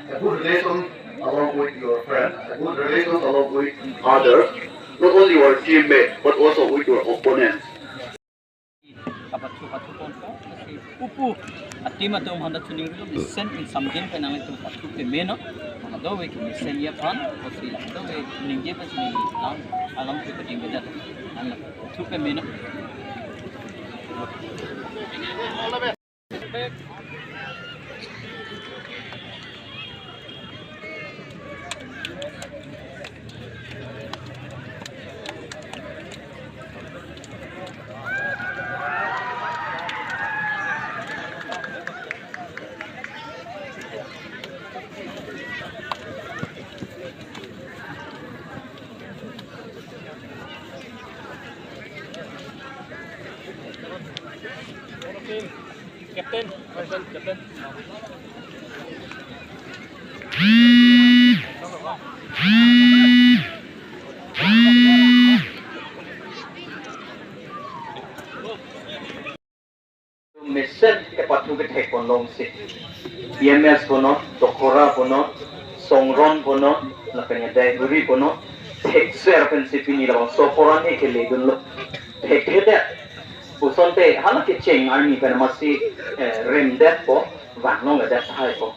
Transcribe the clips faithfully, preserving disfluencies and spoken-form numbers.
A good relation along with your friends, a good relation along with others, not only your teammates, but also with your opponents. Kapathu pathu ponpo, lasi pupu ateam atum aphan ta choningri lo, mesen ingsamjin pen nanglitum pathu pame non. Kadokave ke mesenji aphan, lasi kadokave ningje pen choningri lang, alam ke pating ke dat, nangli pathu pame non. Captain, captain. Mesen kepathu kethek ponlongsi. E M S punon, Dokhora punon, Songron punon, lapen ya Daiguri punon, thekser pensi pini labangso apor an ke ledunlo. Thekthedet. Pusonte hala kecheng arni pen amatsi, eh, remdetpo, vanglongledetthaipo.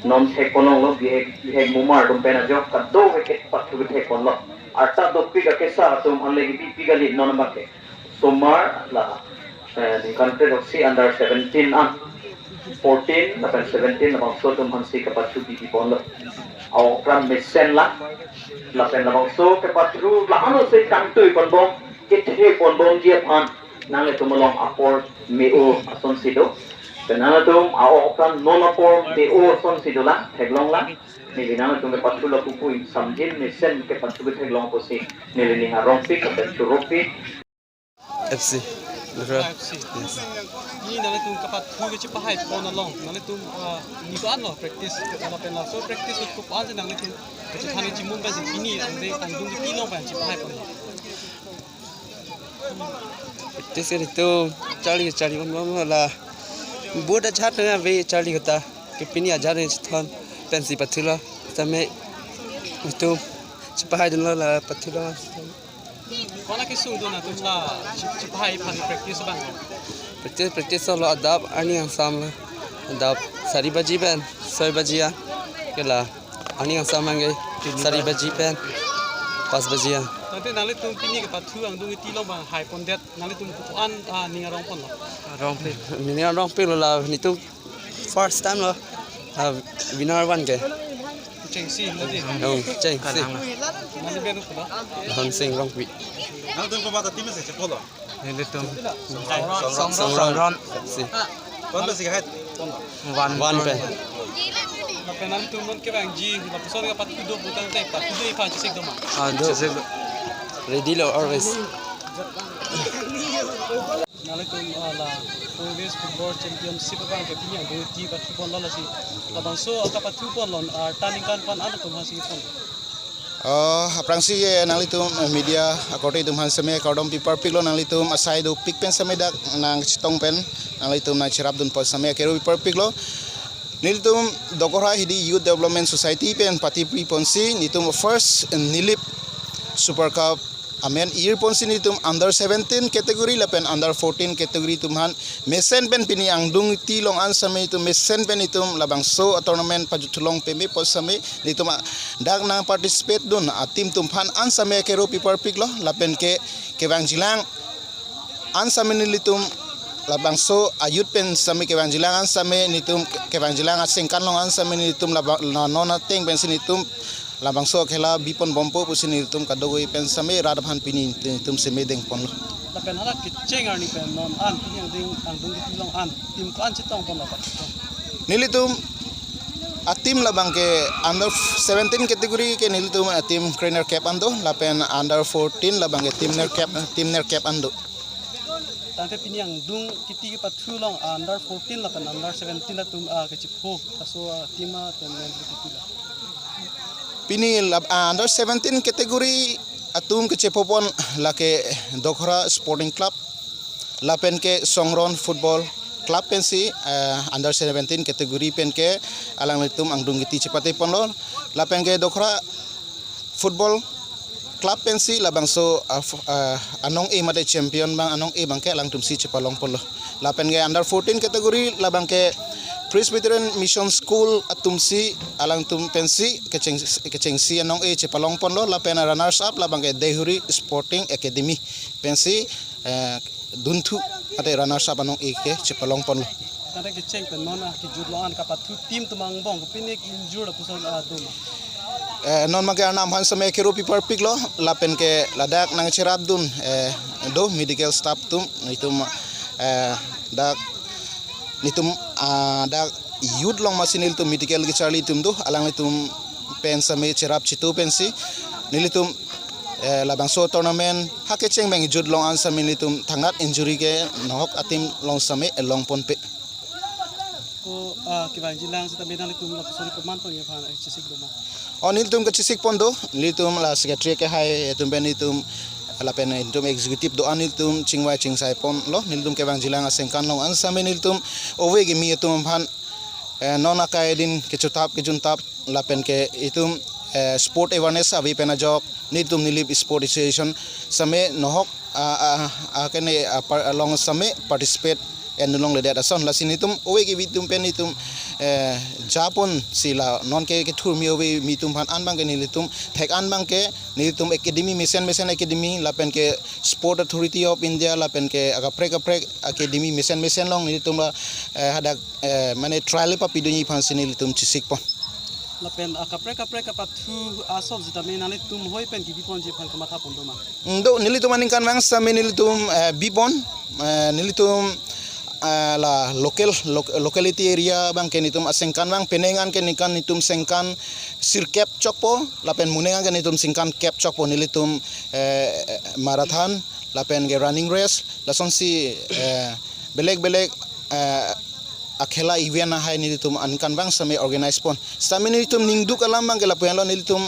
Non thek ponlonglo, bihek, bihek mumar atum pen ajok kadokave kepathu kethek ponlo. Arta dopik akesar atum aphan le kepipik kali non abangke. Osomar la, eh, ningkan kre-throksi under seventeen an, fourteen lapen seventeen labangso atum aphansi kapathu pipi ponlo. Aokran mesen lang, lapen labangso kepathu la-ansi kangtui ponbom, kethek ponbomji aphan nanglitum along apor me-o asonsi do. Pen nanglitum aokran non apor me-o asonsi dolang, theklonglang. Neli nanglitum kepathu lo pupu ingsamjin, mesen kepathu ketheklong pusi neli ning arongpik, lapen churokpik. F C. F C. Yes. Pini nanglitum kapathu kechipahai pon along, nanglitum, ah, ni ko-an lo practice, lapen laso practice ko-an si nanglitum kachethan chimum pensi pini angdeng angdeng kiti long pensi pahai pon. Practice ke itum charli charli pon pon la. Board ajat na ave charli kota. Ke pini ajat ne chithon pensi pathulo. Tame itum chepahaidunlo la pathulo. Kona kesung do nangtum la chip-, chipahai aphan practice abang? Practice, practice lo adap arni angsam lo. Adap sari baji pen soi baji an. Ke la arni angsam abangke sari baji pen pas baji an. Tangte nanglitum pini kepathu angdeng kiti long abang hai pondet, nanglitum ko-an, ah, ning arong ponlo? Arong pe. Ning arongpiklo la, nitum first time lo. Ah, winner abangke. Chengsi, nadi. Oh, chengsi. Kalang lo. Nadi benu kuda. Dhonsing Rongpi. Nangtum komat ateam si chepolo? Nelitum. Songron. Songron. Songron. Si. Konta si kahai? One. One pen. Lapen nangtum non kevangji, lapuson kapathu do putangte, pathu do iphan chesik do ma? Ah, do. Chesik do. Ready lo always. Nanglitum, ah, la four ways football championship abangke pini angdeng kiti pathu ponlo lasi. Labangso kapathu ponlo, ah, arta ningkan ko-an atum aphansi pon? Oh, aphrangsi, eh, nanglitum, eh, media akorte atum aphan seme kardom piparpiklo, nanglitum asai dopik pen seme dak nangchetong pen nanglitum nangcherapdun pon seme akero piparpiklo. Nelitum Dokorha Hidi Youth Development Society pen patipri ponsi nelitum first Nilip Super Cup amen ir ponsi nelitum under seventeen category lapen under fourteen category atum aphan mesen pen pini angdeng kiti long an seme itum mesen pen itum labangso tournament pajuthulong peme pon seme nelitum a-, dak nang participate dun ateam atum aphan an seme akero piparpiklo lapen ke kevangjilang an seme nelitum labangso a-youth pen seme kevangjilang an seme nelitum ke-, kevangjilang asengkan long an seme nelitum laba-, la non ateng pensi nelitum labangso akhela bipon bompo pusi nelitum kadokave pen seme rat aphan pini nelitum seme dengponlo. Lapen hala kecheng arni pen non an pini angdeng angdeng kiti long an team ko-an chetong ponlo, Pak? Nelitum ateam labangke under seventeen category ke nelitum ateam kre-nerkep an do, lapen under fourteen labangke team nerkep, team nerkep an do. Tangte pini angdeng kiti kepathu long under fourteen lapen under seventeen atum, ah, kechipho, laso, ah, team, ah, atum men kiti lo. Pini lab-, ah, under seventeen category atum kechepho pon lake Dokhra Sporting Club lapen ke Songron Football club pensi, eh, under seventeen category pen ke alanglitum angdung kiti chepate ponlo. Lapen ke Dokhra football club pensi labangso, ah, f-, ah, anong-e mate champion abang anong-e abang ke alangtum si chepalong ponlo. Lapen ke under fourteen category labang ke Presbyterian Mission School atum si alangtum pensi kecheng, kechengsi anong-e chepalong ponlo. Lapen runners up labang ke Deihori Sporting Academy pensi, eh, dunthu mate runners up anong-e ke chepalong ponlo. Tangte kecheng pen non akejut along an kapathu team atum angbong kopine injured lapuson, ah, do ma? Eh, non abang ke arnam aphan same kero pipar piklo, lapen ke ladak nangcherapdun, eh, do medical staff atum, nelitum, eh, dak nelitum, ah, dak youth along masi nelitum medical kecharli atum do, alanglitum pen same cherap chitu pensi nelitum, eh, labangso tournament ha kecheng pen kejut along an same nelitum thangnat injury ke nohok a-team along same elong ponpe. Ko, ah, kevangjilang sitame nanglitum lapuson komanpon aphan, eh, chesik do ma? O, nelitum kechesik pon do, nelitum la secretary kehai atum pen nelitum lapen nelitum executive do-an nelitum chingvai chingsai ponlo, nelitum kevangjilang asengkan along an same nelitum ove kimi atum aphan, eh, non akai din kechotap kejuntap lapen ke itum, eh, sport awareness ave pen ajok nelitum Nilip Sport Association same nohok, ah, ah, ah, kene, ah, par-, along same participate en longle det ason. Lasi nelitum ove kimi atum pen nelitum, eh, japon si la non ke kethur kimi ove kimi atum aphan an abang ke nelitum thek an abang ke nelitum academy mesen mesen academy lapen ke Sport Authority of India lapen ke akaprek kaprek academy mesen mesen along nelitum la, eh, hadak, eh, mane trial papidunji aphan si nelitum chesik pon. Lapen akaprek kaprek kapathu asol sitame nanglitum hoi pen kebi ponji aphan kamatha pon do ma? Mm, do, nelitum aningkanvang sitame nelitum, eh, bi pon, eh, nelitum, eh, la local, loc-, locality area abang ke nelitum asengkanvang, penang an ke ningkan nelitum sengkan sirkep chokpo, lapen monang an ke nelitum sengkan kep chokpo, nelitum, eh, marathon, lapen ke running race, lasonsi, eh, belek belek, eh, akhela event ahai nelitum aningkanvang sitame organize pon. Sitame nelitum ningduk alam abang ke lapu-an lo, nelitum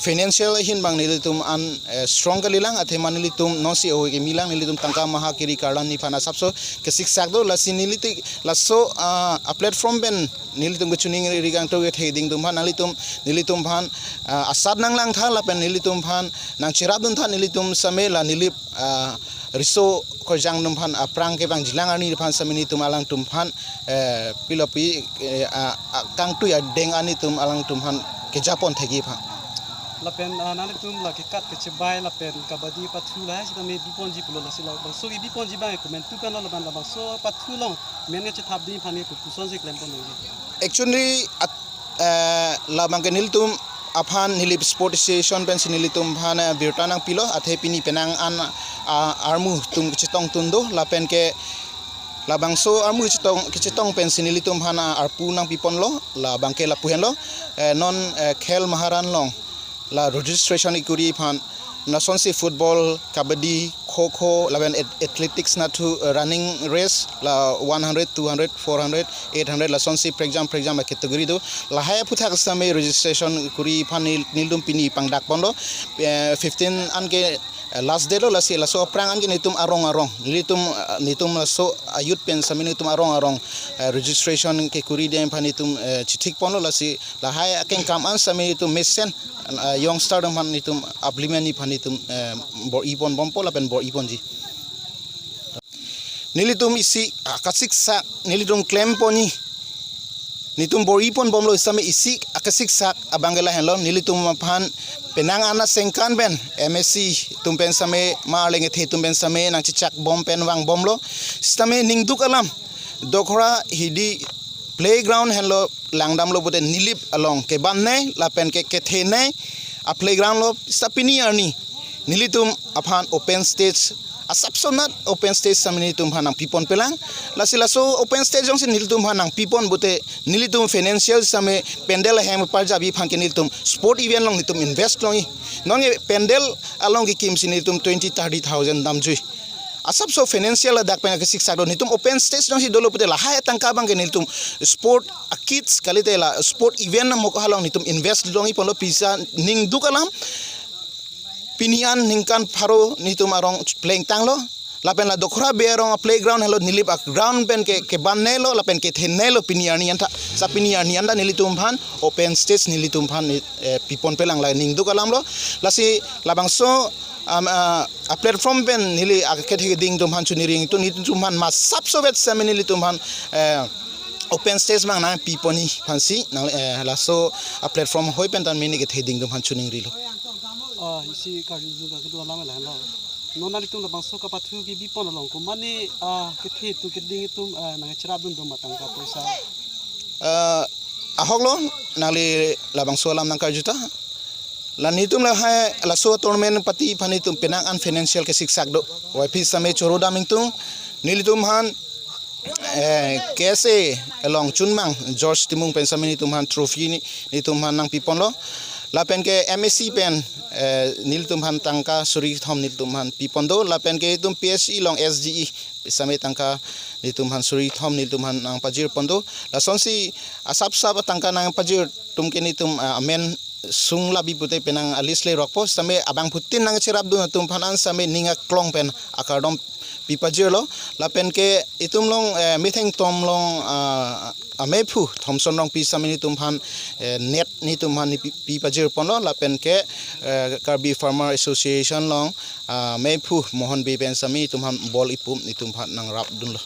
financial ahin abang nelitum an, eh, strong kalilang, athema nelitum nonsi ove kimi lang, nelitum tangka maha kiri karlan ni aphan asapso kesiksak do, lasi nelitum laso, ah, a platform pen nelitum kechoningri kangtui kethe ding atum aphan nelitum, nelitum aphan, ah, asat nanglangtha lapen nelitum aphan nangcherapduntha, nelitum same la Nilip, ah, riso korjang atum aphan aphrang kevangjilang arni aphan same nelitum alangtum aphan, eh, pilopi, eh, ah, ah, kangtui adeng an nelitum alangtum aphan kejapon thekji aphan. Lapen, ah, nanglitum la kekat kechebai lapen kabaddi pathu lahai sitame bi ponji pulo, lasi labangso kebi ponji abang komantu pen lo, lapen labangso pathu along men kechethapdun aphan ke kopuson si klem pon nangji? Actually, at, eh, labang ke nelitum aphan Nilip Sport Association pensi nelitum aphan, eh, birta nangpilo, athe pini penang an, ah, armu atum kechetongdun do, lapen ke labangso armu kechetong, kechetong pensi nelitum aphan, ah, arpu nangpi ponlo, labang ke lapu-an lo, eh, non, eh, khel maharan along la registration kekuri aphan lasonsi football, kabaddi, kho kho, lapen ath-, athletics nathu, eh, running race la one hundred, two hundred, four hundred, eight hundred lasonsi prekjam prekjam a-category do. Lahai aphuthak sitame registration kekuri aphan nel-, nelitum pini pangdak ponlo. Eh, fifteen an ke, eh, last date lo, lasi laso aphrang an ke nelitum arong arong, nelitum, eh, nelitum laso a-youth pen sitame nelitum arong arong, eh, registration kekuri ding aphan nelitum, eh, chethik ponlo, lasi lahai akengkam an sitame nelitum mesen, ah, youngster atum aphan nelitum upliftment ni aphan nelitum, eh, bor-i pon bompo lapen bor-i ponji. Nelitum isi, ah, kasiksak nelitum klem ponji. Nelitum bor-i pon bomlo sitame isi, ah, kasiksak abang ke lahenlo, nelitum aphan penang an asengkan pen M A C atum pen sitame, ma arleng kethe atum pen sitame nangchechak bom pen vang bomlo. Sitame ningduk alam, Dokhra hidi playground henlo langdamlo pute Nilip along kebamnei lapen ke kethenei a-playground lo, sita pini arni nelitum aphan open stage, asapso nat open stage sitame nelitum aphan nangpi ponpelang. Lasi laso open stage jongsi nelitum aphan nangpi pon pute nelitum financial sitame pandal ahem parjabi aphan ke nelitum sport event along nelitum invest longji. Non ke pandal along kekim si nelitum twenty, thirty thousand damjui. Asapso financial ladak pen kesiksak do, nelitum open stage jongsi dolo pute lahai atangka abang ke nelitum sport a-kits kalite la sport event namok along nelitum invest longji ponlo, pisa ningduk alam. Pini an ningkan pharo nelitum arong plengtanglo. Lapen la Dokhra Bey arong a playground henlo, neli a ground pen ke, keban nelo, lapen kethe nelo pini arni anta. Sa pini arni anta nelitum aphan open stage nelitum aphan, eh, pipon pelang, la ningduk alam lo. Lasi labangso, um, uh, a platform pen neli akethe keding atum aphan choningri, to nelitum aphan masap sovet same nelitum aphan, eh, open stage abang nangpiponji aphansi nang, eh, laso a platform hoi pen tan mini kethe keding atum aphan choningrilo. Ah, isi karju juga kedua lama lah lo. Non nanglitum labangso kapathu kebipon along ko mane, ah, kethe atum keding atum, ah, nangcherapdun do ma tangka poisa? Ah, ahok lo, nangli labangso alam nangkarju ta. La nelitum lahai laso tournament party aphan nelitum penang an financial kesiksak do. Waipi same choro dam ingtung, nelitum aphan, eh, K S A along chunmang George Timung pen same nelitum aphan trophy ni, nelitum aphan nangpiponlo. Lapen ke M A C pen, eh, nelitum aphan tangka suri kethom nelitum aphan pipon do. Lapen ke itum P H E along S G E same tangka nelitum aphan suri kethom nelitum aphan nangpajirpon do. Lasonsi asap sap tangka nangpajir atum ke nelitum, ah, amen sung labi pute penang a list le rokpo, same abangphutin nangcherapdun atum aphan an same ning aklong pen akardom pipajirlo. Lapen ke itum along, eh, metheng atum along, ah, amephu Thomson Rongpi same nelitum aphan, eh, net nelitum aphan ni pi, pipajirponlo. Lapen ke, eh, Karbi Farmer Association along, ah, amephu Mohon Bey pen same nelitum aphan ball ipu nelitum aphan nangrapdunlo.